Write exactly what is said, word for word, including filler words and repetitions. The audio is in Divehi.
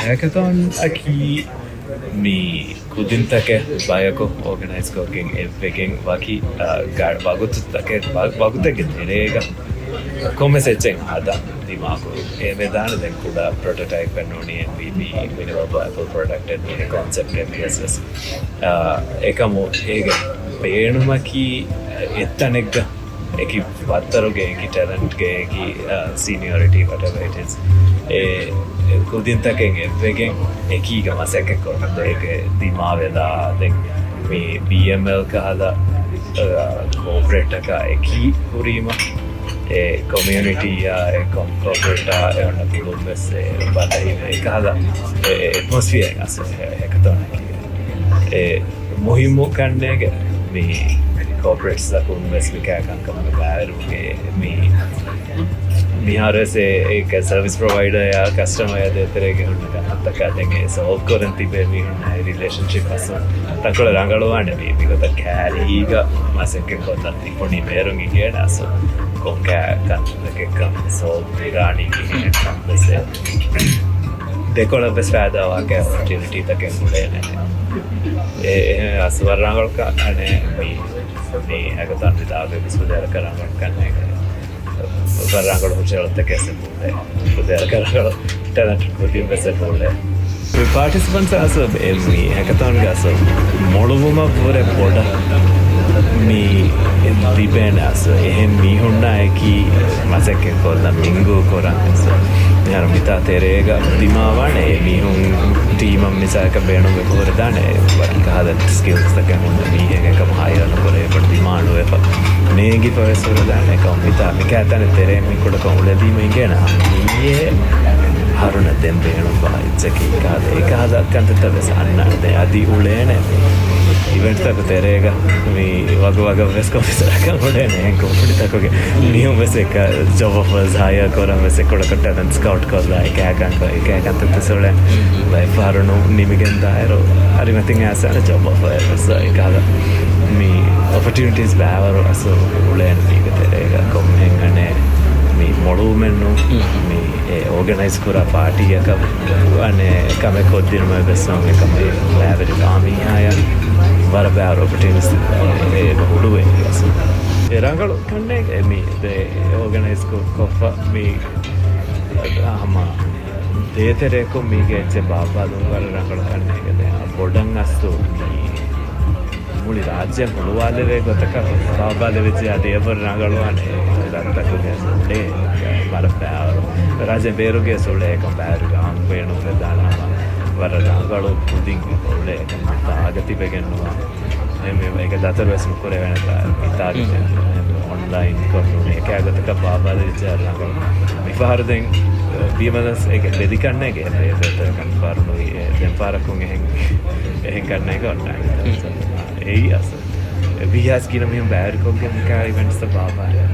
ހެކަތޯން އަކީ މި ކުދިންތަކެއް ބަޔަކު އޯގަނައިޒްކޮށްގެން އެއްވެގެން ވަކި، އާ، ގަ-، ވަގުތުތަކެއް، ވަ-، ވަގުތެއްގެ ތެރޭގަ ކޮންމެސް އެއްޗެއް ހަދާ ދިމާކުރު އެ ވެދާނެ. ދެން ކުޑަ ޕްރޮޓޮޓައިޕެއް ނޫނީ އެމްވީޕީ، މިނިމަލް ވަޔަބަލް ޕްރޮޑަކްޓެއް މީ ކޮންސެޕްޓެއް ވިޔަސް ވެސް. އާ، އެކަމު އޭގެ ބޭނުމަކީ އެއްތަނެއްގަ އެކި ފައްތަރުގެ އެކި ޓެލެންޓްގެ އެކި، އާ، ސީނިއޮރިޓީ ވަޓެވަ އިޓް އިޒް. އެ، އެ ކުދިންތަކެއް އެއްވެގެން އެކީގަ މަސައްކަތް ކޮށް އޭގެ ދިމާވެލާ ދެން މި ބީއެމްއެލް ކަހަލަ، އާ، ކޯޕްރޭޓްތަކާ އެކީ ހުރީމަ އެ ކޮމިއުނިޓީއާ އެ ކޮން-، ކޯޕްރޭޓާ އެ އޮންނަ ގުޅުން ވެސް އެ ބަދަހި އެ ކަހަލަ އެ، އެ އެޓްމޮސްފިއަރ އެ ހެކަތޯނަކީ. އެ މުހިއްމު ކަންނޭގެ މި ކޯޕްރޭޓްސްތަކުން ވެސް މި ކާ ކަންކަމުގެ ބައިވެރިވުމުގެ މި މިހާރު ވެސް އެ، އެ ސަރވިސް ޕްރޮވައިޑަރ ޔާ ކަސްޓަމަރ ދޭތެރޭގެ ހުންނަ ކަންތައްތަކާ ދެން އެ ސޯލްވް ކުރަން ތިބޭ މީހުންނާ ރިލޭޝަންޝިޕް އަސް ތަންކޮޅެއް ރަނގަޅުވާނެ މީ މިގޮތަށް ކާރީގަ މަސައްކަތް ކޮށްލަން ތިބުނީ މޭރުން އިނގޭނެ އަސް ކޮން ކާ ކަންތަކެއްކަން ސޯލްވް ކުރާނީ ކިހިނެއްކަން ވެސް އެ ދެކޮޅަށް ވެސް ފައިދާވާކަށް އޮޕޮރޗުނިޓީތަކެއް އުޅޭނެ. އެ، އެ، އަސް ވަރަށް ރަނގަޅު ކަން އަނެއް މި، މި ހެކަތޯން މި ދާބެ ވެސް ވަރަށް ރަނގަޅު ކަން ވަރަށް ރަނގަޅު ހުށަހެޅުންތަކެއް ވެސް އުޅޭ. ވަރަށް ރަނގަޅު ޓެލެންޓެޑް ކުދިން ވެސް އުޅޭ. މި ޕާޓިސިޕަންޓްސް އަސް އެ މި ހެކަތޯންގެ އަސް މޮޅުވުމަށް ވުރެ ބޮޑަށް މި ތިބޭނެ އަސް އެހެން މީހުންނާ އެކީ މަސައްކަތް ކޮށްލަން މިންގޫ ކުރަން އަސް. މިހާރު މިތާ ތެރޭގަ ދިމާވާނެ އެ މީހުން ޓީމަށް މިސާލަކަށް ބޭނުންވެ ކުރެދާނެ ވަކި ކަހަލަ ސްކިލްސްތަކެއް ހުންނަ މީހެއް އެކަމު ހައިރަން ކުރޭ ބަޑު ދިމާނުވެފަ ނޭނގިފަ ވެސް ހުރެދާނެ އެކަމު މިތާ މިކާތަނެ ތެރޭ މި ކުޑަކޮށް އުޅެދީމަ އިނގޭނެ މިއޭ ހަރުނަ ދެން ބޭނުންވާ އެއްޗަކީ ކާދެ އެކަހަލަ ކަންތައްތައް ވެސް އަންނާނެ އަދި އުޅޭނެ އިވެންޓްތަކު ތެރޭގަ މި ވަގު ވަގަށް ވެސް ކޮންފިސަރަކަށް އުޅޭނެ އެހެން ކުންފުނިތަކުގެ މީހުން ވެސް އެކަ ޖޮބް އޮފަރސް ހަޔަރ ކުރަން ވެސް އެކުޑަކޮށް ޓެލެންޓް ސްކައުޓް ކޮށްލާ އެކަހަލަ ކަންތައް އެކަހަލަ ކަންތައް ވެސް އުޅޭނެ. އެއްފަހަރު ނު ނިމިގެން ދާއިރު އަރިމަތިން އައިސާނެ ޖޮބް އޮފަރެއް ވެސް އެކަހަލަ މި އޮޕޮޓިއުނިޓީސް ބައިވަރު އަސް އުޅޭނެ މީގެ ތެރޭގަ ކޮންމެހެން އަނެއް މި މޮޅުވުމެއްނު މި އެ އޯގަނައިޒް ކުރާ ޕާޓީއަކަށް އަނެއް ކަމެއް ކޮށްދިނުމަށް ވެސް އެކަމެއް ބައިވެރި ފާމީހާޔަށް ވަރަށް ބައިވަރު އޮޕޮޓިއުނިޓީސް އެ އުޅުވޭ. އެ ރަނގަޅު ކަންނޭގެ މި ދެ އޯގަނައިޒް ކޮށްފަ މި ހަމަ ދޭތެރެއަކުން މީގެ އެއްޗެއް ބާއްވާލުން ވަރަށް ރަނގަޅު ކަންނޭގެ ދެ ބޮޑަށް އަސްތު މި މުޅި ރާއްޖެ ހުޅުވާލެވޭ ގޮތަކަށް ބާއްވާލެވިއްޖެ އަދި އެވަރު ރަނގަޅުވާނެ ރަށްތަކުގެ އުޅޭ ވަރަށް ބައިވަރު ރާއްޖެ ބޭރުގެ އުޅޭ ކަން ބައިވެރި ގާން ބޭނުންވެދާނެ ހަމަ ވަރަށް ރަނގަޅު ކުދިން އުޅޭ ކަން ތާގަ ތިބެގެން ނުވާ އެހެންވީމަ އޭގެ ދަތުރު ވެސް ނުކުރެވޭނެތާ މިތާގެ އޮންލައިން ކޮށް ނޫނީ އެކާ ގޮތަކަށް ބާއްވާލެވިއްޖެ އަށް ރަނގަޅު. މިފަހަރު ދެން ބީމަލަސް އޭގެ ލެދި ކަންނޭގެ އެހެން ބޭބޭތަކަން ފަހަރު ނުވީ އެ ދެން ފަހަރަކުން އެހެން އެހެން ކަންނޭގެ އޮންނާނެ. އެއީ އަސް ވީހާސް ގިނަ މީހުން ބައިވެރިކޮށްގެން މިކާ އިވެންޓްސްތައް ބާއްވާލެވޭ.